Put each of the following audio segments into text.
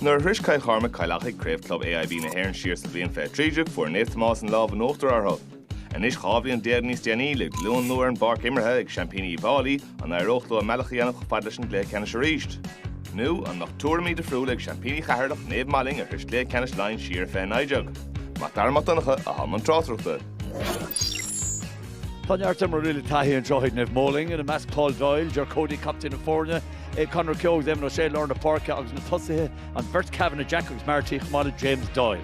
Nuair a shrois Cill Chormaic Cill Achaidh Craobh Club AIB na hÉireann siar sa bhliain 2013, fuair Naomh Tomás an lámh in uachtar orthu. Anois, 12 bhliain níos déanaí, le glúin nua ar an bpáirc imeartha ag seaimpíní Uíbh Fhailí, an éireodh leo a mbealach a dhéanamh chomh fada leis an gcluiche ceannais arís? Nó an mbeadh tuairimí difriúla ag seaimpíní Cheatharlach, Naomh Moling, a shrois cluiche ceannais Laighean siar i 2019? Mac Dara Mac Donncha atá i mbun tráchtaireachta. Tá neart imreoirí le taithí anseo ag Naomh Moling, ina measc Paul Doyle, Ger Cody, captaen na foirne, Conor Keogh agus Éamonn O'Shea i lár na páirce agus na tosaithe, an bheirt Kavanagh, Jack agus Marty, chomh maith le James Doyle.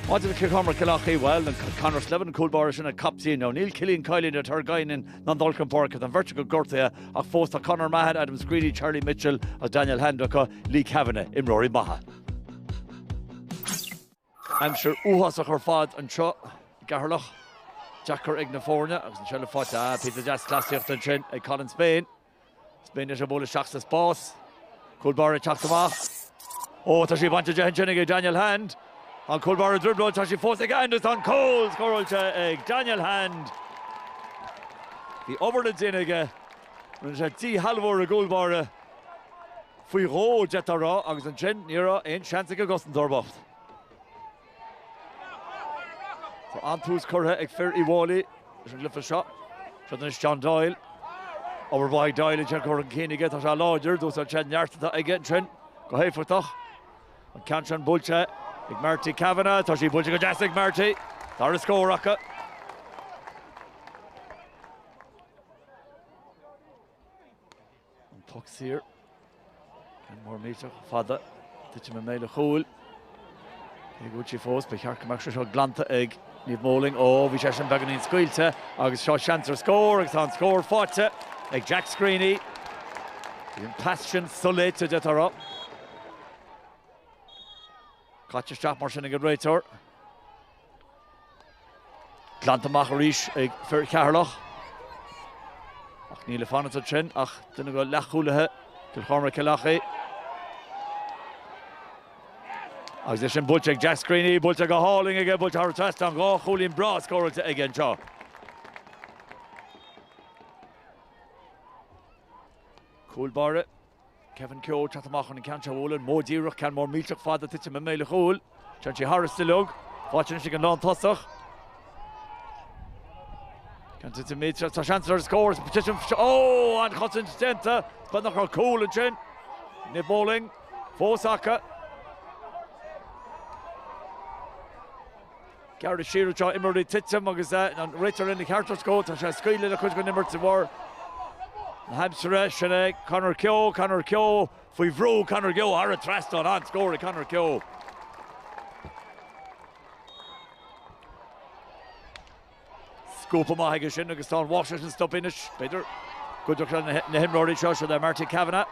Maidir le Cill Chormaic Cill Achaidh, bhuel, Conor Slevin an cúl báire sin an captaen. Now níl Cillian Kiely ná Ter Guinan in ann dul chun páirce, tá an bheirt acu gortaithe ach fós tá Conor Mahon, Adam Screeney, Charlie Mitchell agus Daniel Hand acu, Lee Kavanagh, imreoirí maithe. Aimsir uafásach ar fad anseo i gCeatharlach. Deacair ag na foirne agus an seilbh faighte. Ah, píosa deas cleasaíochta ansin ag Colin Spain. Spain leis ag bualadh isteach sa spás. Cúl báire ag teacht amach. Ó, tá sí bainte de ansin ag Daniel Hand. An cúl báire i dtrioblóid, tá sí fós ag Hand agus tá an cúl scóráilte ag Daniel Hand. Bhí obair le déanamh aige. Rinne sé díshealbhú ar an gcúl báire. Faoi dhó, d'fhéadfá a rá, agus ansin ní raibh aon seans ag an gcosantóir bocht. Tá an-tús curtha ag fir Uíbh Fhailí leis an gcluiche seo. Seo anois John Doyle. Obair mhaith ag Doyle ansin curtha chun cinn aige. Tá sé láidir, d'úsáid sé an neart atá aige ansin go héifeachtach. An ceann sin buailte ag Marty Kavanagh. Tá sí buailte go deas ag Marty. Dara scór acu. An poc saor. Ceann mór millteach fada. Titim i mbéal an chúil. Cé go bhfuil sí fós, ba cheart go mbeadh sé seo glanta ag Naomh Moling. Ó, bhí sé sin beagáinín scaoilte agus seo seans ar scór agus tá an scór faighte ag Jack Screeney. Bhí an pas sin soléite, d'fhéadfá a rá. Caite isteach mar sin ag an réiteoir. Glanta amach arís ag fir Cheatharlach. Ach níl ag fanacht ansin ach duine de leathchúlaithe Cill Chormaic Cill Achaidh. Agus é sin buailte ag Jack Screeney, buailte go hálainn aige, buailte thar an trasnán, 2 chúilín breá scóráilte aige anseo. Cúl báire. Kevin Keogh teacht amach chun an ceann seo a bhualadh, modh díreach, ceann mór millteach fada titim i mbéal an chúil. Téann sí thar an duilleog. Faighte anois ag an lántosach. Ceann titim millteach, tá seans ar scór, titim, ó, an chosaint déanta, beagnach ar cúl ansin. Naomh Moling, fós acu. Gearradh siar anseo, imreoirí ag titim agus an réiteoir ina cheart ar scór. Tá sé ag scaoileadh le cuid den imirt de bharr na haimsire. Sin é Conor Keogh, Conor Keogh faoi bhrú, Conor Keogh thar an trasnán, an-scór ag Conor Keogh. Scuabtha maith aige sin agus tá an bháisteach sin stoptha anois. B'fhéidir go dtiocfaidh sé na himreoirí seo, seo é Marty Kavanagh.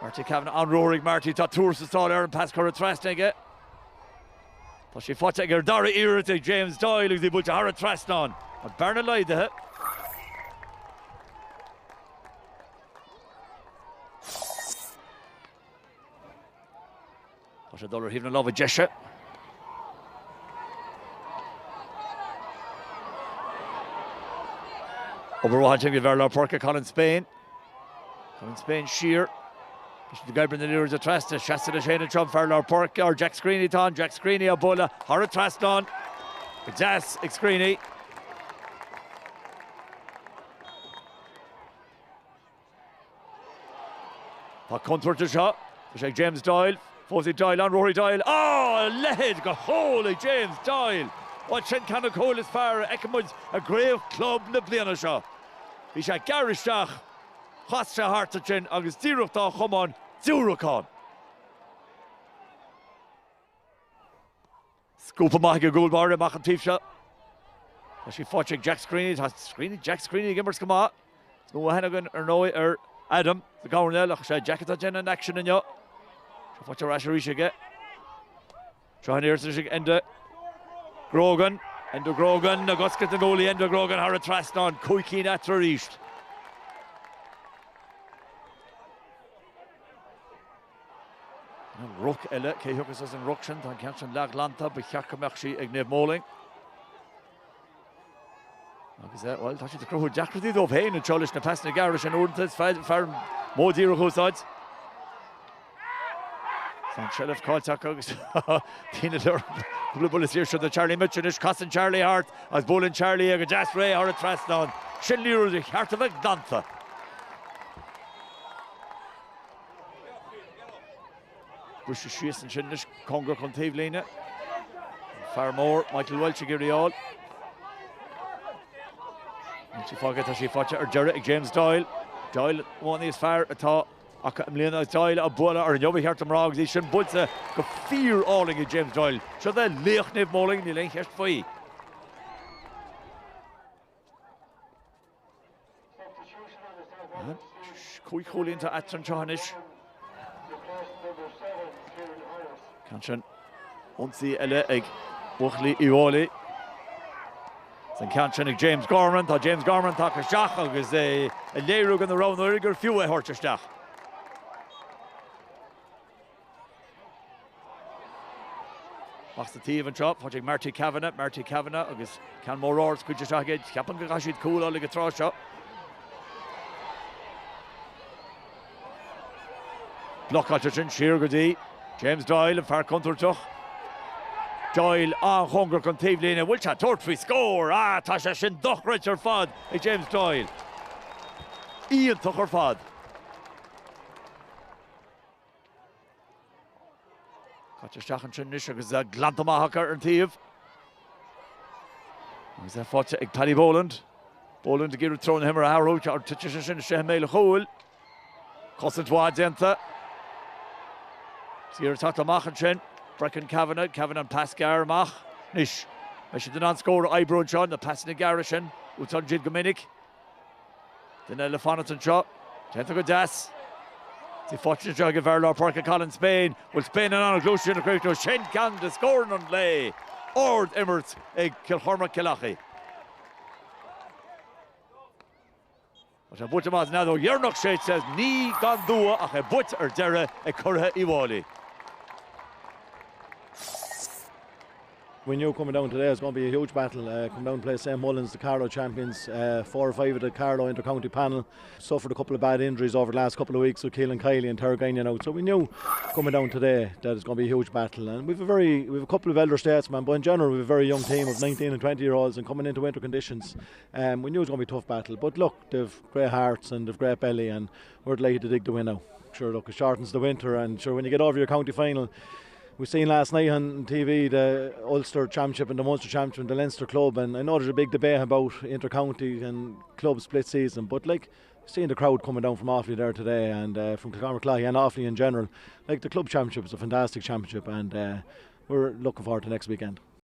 Marty Kavanagh, an-ruathar ag Marty, tá tuar sa sáil air, an pas curtha trasna aige. Tá sé faighte ag ar dara iarracht ag James Doyle agus í buailte thar an trasnán. An bearna laghdaithe. Tá sé ag dul ar thaobh na láimhe deise. Obair mhaith ansin ag an bhfear lár páirce Colin Spain. Colin Spain siar. Tá siad ag oibriú na liathróide trasna. Seasta leis féin anseo an fear lár páirce, ar Jack Screeney atá ann. Jack Screeney á bualadh thar an trasnán. Go deas ag Screeney. Tá contúirt anseo. Tá sé ag James Doyle. Fós ag Doyle. An-ruathar ag Doyle. Á! A leithéid de chúl ag James Doyle! Bhuel, sin ceann de na cúil is fearr a fheiceann muid i gcraobh club na bliana seo. Bhí sé ag gearradh isteach, chas sé thart ansin agus díreach dá chamán diúracán. Scuabtha maith ag an gcúl báire amach an taobh seo. Tá sí faighte ag Jack Screeney. Tá Screeney, Jack Screeney ag imirt go maith. Is mó aithne againn ar ndóigh ar Adam sa gcoirnéal ach is é Jack atá ag déanamh an aicsin inniu. Seo faighte ar ais arís aige. Seo an iarracht anois ag Enda Grogan. Enda Grogan ag oscailt na nguaillí. Enda Grogan thar an trasnán. 5 cinn eatarthu arís. An ruc eile, cé thiocfas as an ruc sin? Tá an ceann sin leathghlanta, ba cheart go mbeadh sí ag Naomh Moling. Agus, bhuel, tá siad ag cruthú deacrachtaí dóibh féin anseo leis na pasanna gearra sin uaireanta is fearr modh díreach a úsáid. Tá an tseilbh caillte acu agus daoine le cúpla buille saor seo do Charlie Mitchell anois. Casann Charlie thart agus buaileann Charlie é go deas réidh thar an trasnán. Sin liathróid ar cheart a bheith glanta. Briseadh síos ansin anois cóngarach don taobhlíne. Fear mór, Michael Walsh ag iarraidh í a fháil. Níl sí fágtha, tá sí faighte ar deireadh ag James Doyle. Doyle an iománaí is fearr atá acu i mbliana agus Doyle á bualadh ar an ba cheart dom a rá agus í sin buailte go fíor-álainn ag James Doyle. Seo é laoch Naomh Moling, níl aon cheist faoi. 5 chúilín atá eatarthu anseo anois. Ceann sin ionsaí eile ag buachaillí Uíbh Fhailí. Is an ceann sin ag James Gorman. Tá James Gorman tagtha isteach agus é ag léiriú do na roghnóirí gur fiú é a thabhairt isteach. Amach sa taobh anseo, faighte ag Marty Kavanagh, Marty Kavanagh agus ceann mór ard scaoilte isteach aige. Ceapaim go gcaithfidh siad cúl a fháil ag an tráth seo. Blocáilte sin siar go dtí James Doyle, an fear contúirteach. Doyle an-chóngarach don taobhlíne. Bhfuil sé ag tabhairt faoi scór? Ah, tá sé sin dochreidte ar fad ag James Doyle. Iontach ar fad. Caite isteach ansin anois agus glanta amach acu ar an taobh. Agus é faighte ag Paddy Boland. Boland ag iarraidh treo na himeartha a athrú. Titeann sé sin isteach i mbéal an chúil. Cosaint mhaith déanta. Is iarraidh teacht amach ansin. Brecken Kavanagh. Kavanagh an pas gearr amach. Anois, beidh siad in ann scór a oibriú anseo. Na pasanna gearra sin, úsáideann siad go minic. Duine eile fanacht anseo. Déanta go deas. Í faighte anseo ag an bhfear lár páirce Colin Spain. Bhfuil Spain in ann an ghluaiseacht sin a chríochnú? Sin ceann de scóranna an lae. Ard-imirt ag Cill Chormaic Cill Achaidh. Tá sé buaite amach an fheadóg dheireanach séidte, ní gan dua ach é buaite ar deireadh ag curaithe Uíbh Fhailí. We knew coming down today it's going to be a huge battle. Uh, come down and play St Mullins, the Carlow champions, uh, four or five of the Carlow inter-county panel. Suffered a couple of bad injuries over the last couple of weeks with Keelan Kiley and Terry Guinan out. So we knew coming down today that it's going to be a huge battle. And we've a very we've a couple of elder statesmen, but in general we've a very young team of 19 and 20 year olds and coming into winter conditions. Um, we knew it was going to be a tough battle. But look, they've great hearts and they've great belly and we're delighted to dig the win out. Sure, look, it shortens the winter and sure when you get over your county final, we seen last night on TV the Ulster Championship and the Munster Championship and the Leinster Club, and I know there's a big debate about inter-county and club split season, but like seeing the crowd coming down from Offaly there today and uh, from Kilcormac and Offaly in general, like the club championship is a fantastic championship, and uh, we're looking forward to next weekend.